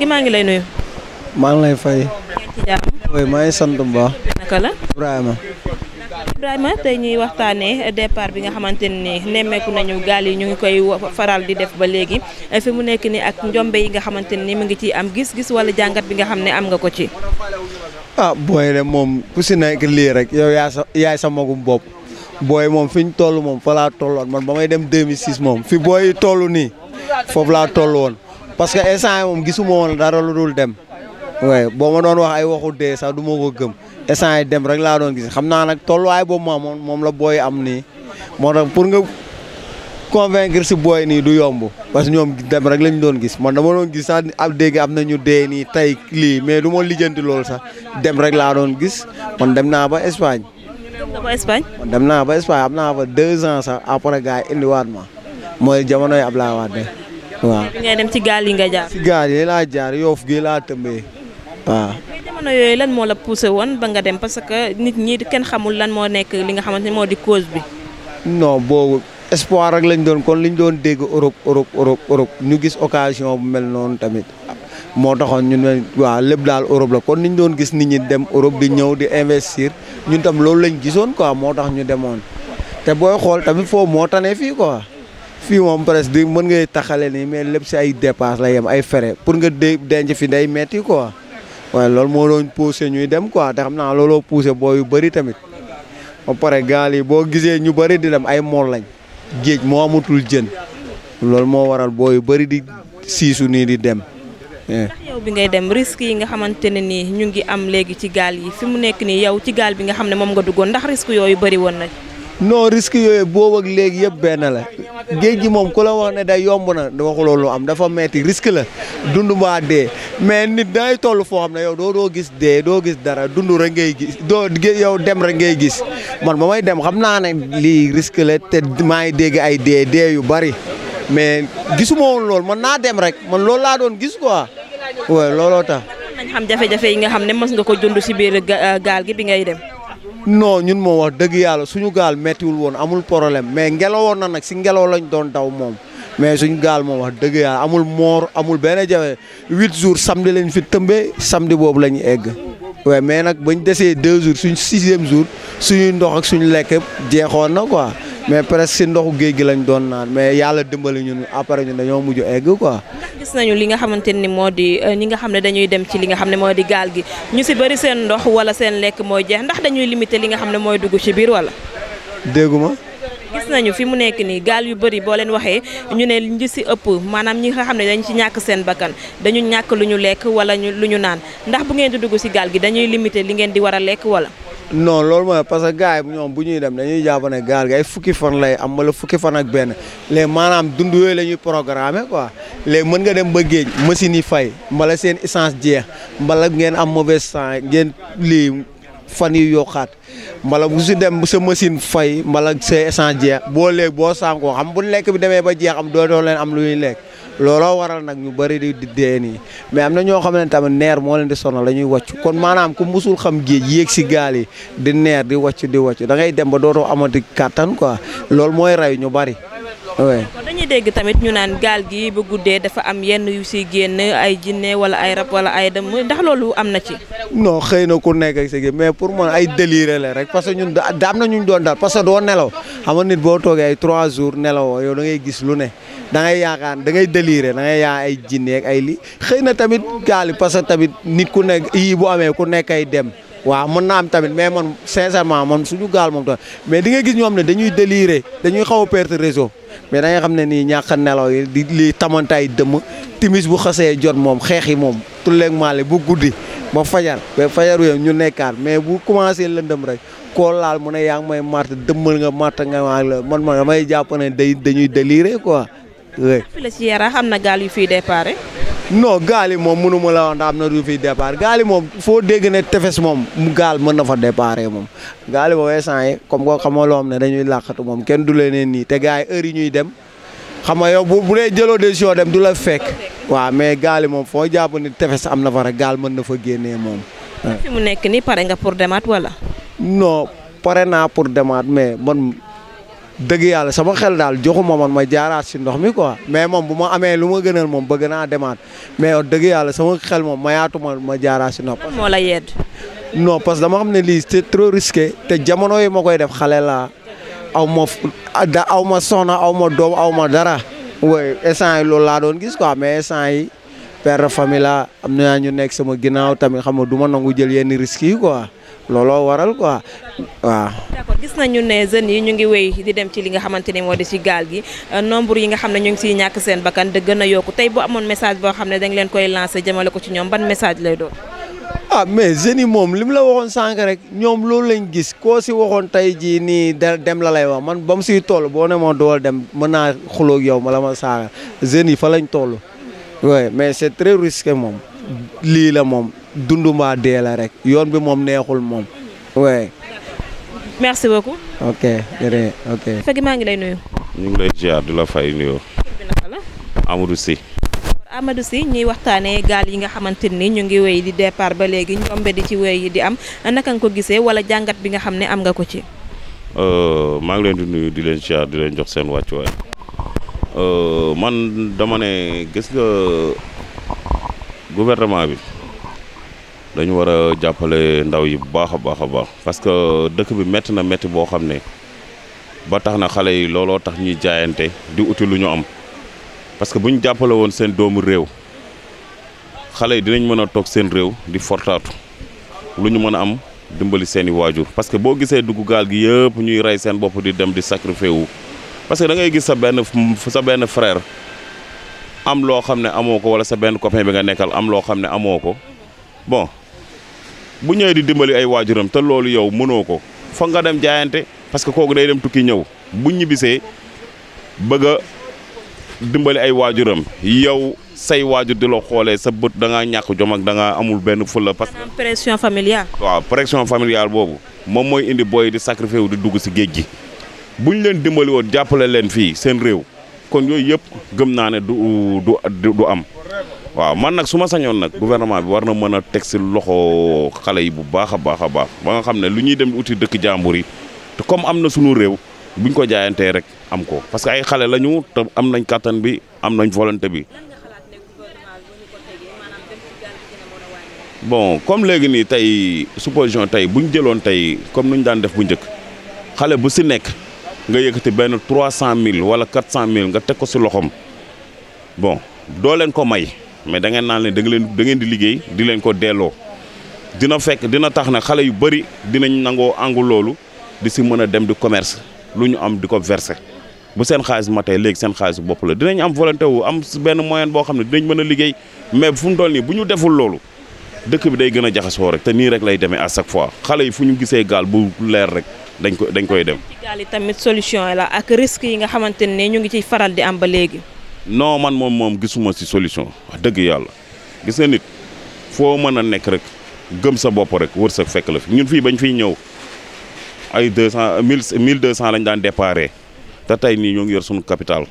gi maa ngi lay nuyu. maa ngi lay fay. ci jàmm. oui maa ngi sant bu baax. naka la. Ibrahima. tey ñuy waxtaanee départ bi nga xamante ni nemmeeku nañu gaal yi ñu ngi koy faral di def ba léegi fi mu nekk ni ak njombe yi nga xamante ni mu ngi ciy am gis-gis wala jàngat bi nga xam ne am nga ko ci. booy de moom ku si nekk lii rek yow yaay sa magum bopp booy moom fi ñu toll moom fa laa tolloon man ba may dem 2006 moom fi booy toll nii foofu laa toll woon parce que instant moom gisuma woon dara lu dul dem. oui boo ma doon wax ay waxu dee sax du ma ko gëm instant yi dem rek laa doon gis xam naa nag tolluwaay boobu moom la booy am nii moo tax pour nga convaincre si booy nii du yomb parce que ñoom dem rek lañ doon gis man dama doon gis sax ab dégg am na ñu dee nii tey lii mais du ma lijjanti loolu sax dem rek laa doon gis man dem naa ba Espagne. man dem naa ba Espagne am naa fa 2 ans sax après gars yi indiwaat ma mooy jamonoy Ablaye Wade waaw. bi ngay dem ci gaal yi nga jaar. ci gaal yi laa jaar Yoff gi laa tëmbee waaw. mais jamono yooyu lan moo la poussé woon ba nga dem parce que nit ñi kenn xamul lan moo nekk li nga xamante ni moo di cause bi. non boobu espoir rek lañ doon kon liñ doon dégg Europe ñu gis occasion bu mel noonu tamit moo taxoon ñun ne waaw lépp daal Europe la kon niñ doon gis nit ñi dem Europe di ñëw di investir ñun tam loolu lañ gisoon quoi moo tax ñu demoon te booy xool tamit foofu moo tane fii quoi. fii moom presque di mën ngay taxale nii mais lépp si ay dépenses la yem ay frais pour nga denc fi day metti quoi waaye loolu moo doon poussé ñuy dem quoi te xam naa looloo poussé boo yu bëri tamit ba pare gaal yi boo gisee ñu bëri di dem ay mool lañ géej moo amatul jën loolu moo waral boo yu bëri di siisu nii di dem. ndax yow bi ngay dem risque yi nga xamante ne nii ñu ngi am léegi ci gaal yi fi mu nekk nii yow ci gaal bi nga xam ne moom nga duggoon ndax risque yooyu bëri woon na. non risque yooyu boobu ak léegi yëpp benn la géej gi moom ku la wax ne day yomb na waxuloo lu am dafa metti risque la dund mbaa dee mais nit dangay toll foo xam ne yow doo gis dee doo gis dara dund rek ngay gis yow dem rek ngay gis man ba may dem xam naa ne lii risque la te maa ngi dégg ay dee yu bari mais gisuma woon loolu man naa dem rek man loolu laa doon gis quoi waaw looloo tax. nañ xam jafe-jafe yi nga xam ne mës nga ko dund si biir gaal gi bi ngay dem. non ñun moom wax dëgg yàlla suñu gaal méttiwul woon amul problème mais ngelawoon na nag si ngelaw lañ doon daw moom mais suñu gaal moom wax dëgg yàlla amul moor amul benn jafe 8 jours samedi lañ fi tëmbee samedi boobu la ñu egg waaye mais nag bañ desee 2 jours suñ 6e jour suñuy ndox ak suñu lekk jeexoon na quoi mais presque si ndoxu géej gi lañ doon naan mais yàlla dimbali ñun après ñun dañoo mujj egg quoi. gis nañu li nga xamante ni moo di ñi nga xam ne dañuy dem ci li nga xam ne moo di gaal gi ñu si bëri seen ndox wala seen lekk mooy jeex ndax dañuy limité li nga xam ne mooy dugg ci biir wala. dégguma. gis nañu fi mu nekk nii gaal yu bëri boo leen waxee ñu ne li si ëpp maanaam ñi nga xam ne dañ ci ñàkk seen bakkan dañu ñàkk lu ñu lekk wala lu ñu naan ndax bu ngeen di dugg si gaal gi dañuy limité li ngeen di war a lekk wala. non loolu mooy parce que gars yi ñoom bu ñuy dem dañuy jàpp ne gaal gi ay fukki fan lay am wala fukki fan ak benn léegi maanaam dund yooyu la ñuy programmer quoi léegi mën nga dem ba géej machine yi fay mbala seen essence jeex mbala ngeen am mauvaise sang ngeen lii fan yu yokkaat mbala bu si dem sa machine fay mbala sa essence jeex boo léegi boo sànkoo xam bu lekk bi demee ba jeex am dootoo leen am lu ñuy lekk looloo waral nag ñu bëri di dee nii mais am na ñoo xam ne tamit neer moo leen di sonal la ñuy wàcc kon maanaam ku musul xam géej yéeg si gaal yi di neer di wàcc da ngay dem ba dootoo amati kàttan quoi loolu mooy rey ñu bëri. oui. kon dañuy dégg tamit ñu naan gaal gi bu guddee dafa am yenn yu si génn ay jinne wala ay rab wala ay dem ndax loolu am na ci. non xëy na ku nekk ak si mais pour man ay délire la rek parce que ñun am na ñu doon daal parce que doo nelaw xam nga nit boo toogee ay 3 jours nelawoo yow da ngay gis lu ne. da ngay yaakaar da ngay déliré da ngay yaa ay jinne ak ay lii xëy na tamit gaal yi parce que tamit nit ku nekk yii bu amee ku nekk ay dem waaw mën naa am tamit mais man sincèrement man suñu gaal moom tamit mais di nga gis ñoo xam ne dañuy déliré dañuy xaw a perte réseau mais da nga xam ne nii ñàkk nelaw yi di lii tamante ay dëmm timis bu xasee jot moom xeex yi moom tulleeg maale bu guddi ba fajar ba fajar yooyu ñu nekkaat mais bu commencé lëndëm rek koo laal mu ne yaa ngi may màtt dëmmal nga màtt nga man damay jàpp ne dañuy déliré quoi. oui. fi la ci Yaraax am na gaal yu fiy déparé. non gaal yi moom mënu ma la wax ndax am na yu fiy départ gaal yi moom foo dégg ne tefes moom mu gaal mën na fa déparé moom gaal yi moom instant yi comme ko xamoo loo xam ne dañuy làqatu moom kenn du leen nii te gars yi heure yi ñuy dem xam nga yow bu dee jëloo décision dem du la fekk waaw mais gaal yi moom foo jàpp ni tefes am na fa rek gaal mën na fa génnee moom. fi mu nekk nii pare nga pour demaat wala. non pare naa pour demaat mais man dëgg yàlla sama xel daal joxuma man ma jaaraat si ndox mi quoi mais moom bu ma amee lu ma gënal moom bëgg naa demaat mais dëgg yàlla sama xel moom mayaatuma ma jaaraat si ndox. moo la yedd. non parce que dama xam ne lii c'est trop risqué te jamono yi ma koy def xale laa aw ma soxna aw ma doom aw ma dara. oui instant yi loolu laa doon gis quoi mais instant yi père de famille la am na ñu nekk sama ginnaaw tamit xam nga du ma nangu jël yenn risques yi quoi looloo waral quoi waaw. d'accord gis nañu ne jeunes yi ñu ngi wéy di dem ci li nga xamante ni moo di ci gaal gi nombre yi nga xam ne ñu ngi siy ñàkk seen bakkan da gën a yokku tey bu amoon message boo xam ne dañ leen koy lancer jëmale ko ci ñoom ban message lay doon. ah mais jeunes yi moom li mu la waxoon sànq rek ñoom loolu lañ gis koo si waxoon tey jii nii dem la lay wax man ba mu siy toll boo ne ma dool dem mën naa xuloo ak yow ma la ma saaga jeunes yi fa lañ toll. oui mais c'est très risqué moom lii la moom dundumaa dee la rek yoon bi moom neexul moom oui. merci beaucoup. ok jërëjëf ok. fekk maa ngi lay nuyu. ñu ngi lay ziar di la fay nuyoo. tur bi naka la. Amadou Sy. Amadou Sy ñuy waxtaanee gaal yi nga xamante ni ñu ngi wéy di départ ba léegi ñombe di ci wéy di am naka nga ko gisee wala jàngat bi nga xam ne am nga ko ci. maa ngi leen di nuyu di leen ziar di leen jox seen wàccuwaay man dama ne gis nga gouvernement bi dañu war a jàppale ndaw yi bu baax a baax a baax parce que dëkk bi métti na métti boo xam ne ba tax na xale yi looloo tax ñuy jaayante di uti lu ñu am. parce que bu ñu jàppale woon seen doomu réew xale yi dinañ mën a toog seen réew di fortaatu lu ñu mën a am dimbali seeni waajur parce que boo gisee dugg gaal gi yëpp ñuy rey seen bopp di dem di sacrifier wu parce que da ngay gis sa benn frère am loo xam ne amoo ko wala sa benn copain bi nga nekkal am loo xam ne amoo ko bon bu ñëwee di dimbali ay waajuram te loolu yow mënoo ko foog nga dem jaayante parce que kooku day dem tukki ñëw bu ñibbisee bëgg a dimbali ay waajuram yow say waajur di la xoolee sa bët da ngaa ñàkk jom ak da ngaa amul benn fulla parce que pression familiale. waaw pression familiale boobu moom mooy indi booy di sacrifier wu di dugg si géej gi bu ñu leen dimbali woon jàppale leen fii seen réew kon yooyu yëpp gëm naa ne du am waaw man nag su ma sañoon nag gouvernement bi war na mën a teg si loxo xale yi bu baax a baax a baax ba nga xam ne lu ñuy dem uti dëkk jàmbur yi te comme am na sunu réew buñ ko jaayantee rek am ko parce que ay xale lañu te am nañ kàttan bi am nañ volonté bi. bon comme léegi nii tey supposition tey bu ñu jëloon tey comme nu ñu daan def bu njëkk xale bu si nekk nga yëkkati benn 300000 wala 400000 nga teg ko si loxoom bon doo leen ko may mais da ngeen naan leen da ngeen di liggéey di leen ko delloo dina tax ne xale yu bëri dinañ nangoo angu loolu di si mën a dem di commerce lu ñu am di ko verser bu seen xaalis matee léegi seen xaalisu bopp la dinañ am volonté wu am benn moyen boo xam ne dinañ mën a liggéey mais fu mu toll nii bu ñu deful loolu dëkk bi day gën a jaxasoo rek te nii rek lay demee à chaque fois xale yi fu ñu gisee gaal bu leer rek dañ koy dem. ci gaal yi tamit solution la ak risque yi nga xamante ne ñu ngi ciy faral di am ba léegi. non man moom gisuma ci solution wax dëgg yàlla gis nga nit foo mën a nekk rek gëm sa bopp rek wërsëg fekk la fi ñun fii bañ fiy ñëw ay 1200 lañ daan déparé te tey nii ñoo ngi yor suñu capital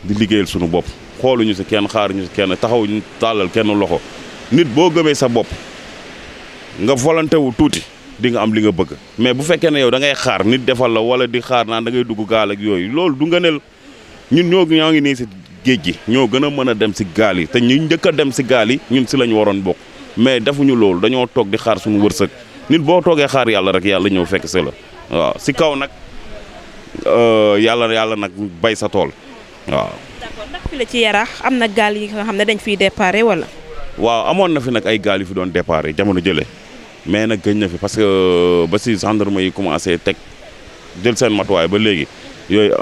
di liggéeyal suñu bopp xooluñu ci kenn xaaruñu ci kenn taxawuñu tàllal kenn loxo. nit boo gëmee sa bopp nga volonté wu tuuti di nga am li nga bëgg mais bu fekkee ne yow da ngay xaar nit defal la wala di xaar naan da ngay dugg gaal ak yooyu loolu du nga nel ñun ñoo ngi nii si géej gi ñoo gën a mën a dem si gaal yi te ñu njëkk a dem si gaal yi ñun si lañ waroon bokk mais defuñu loolu dañoo toog di xaar suñu wërsëg nit boo toogee xaar yàlla rek yàlla ñëw fekk si la waaw si kaw nag yàlla nag bay sa tool waaw. d'accord ndax fi la ci Yaraax am na gaal yi nga xam ne dañ fiy déparé wala. waaw amoon na fi nag ay gaal yu fi doon départ jamono jële mais nag gëj na fi parce que ba si gendarme yi commencé teg jël seen matuwaay ba léegi yooyu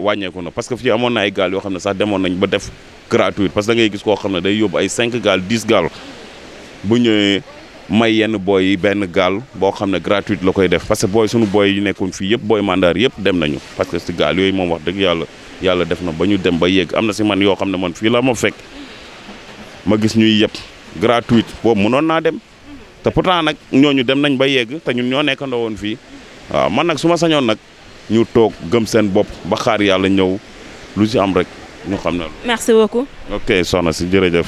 wàññeeku na parce que fii amoon na ay gaal yoo xam ne sax demoon nañ ba def gratuite parce que da ngay gis koo xam ne day yóbbu ay 5 gaal 10 gaal bu ñëwee may yenn booy yi benn gaal boo xam ne gratuite la koy def parce que booy suñu booy yi nekkoon fii yëpp booy mandaar yëpp dem nañu parce que si gaal yooyu moom wax dëgg yàlla def na ba ñu dem ba yegg am na si man yoo xam ne man fii la ma fekk ma gis ñuy yëpp gratuite boobu mënoon naa dem te pourtant nag ñooñu dem nañ ba yegg te ñun ñoo nekkandoo woon fii waaw man nag su ma sañoon nag ñu toog gëm seen bopp ba xaar yàlla ñëw lu ci am rek ñu xam ne. merci beaucoup. ok soxna si jërëjëf.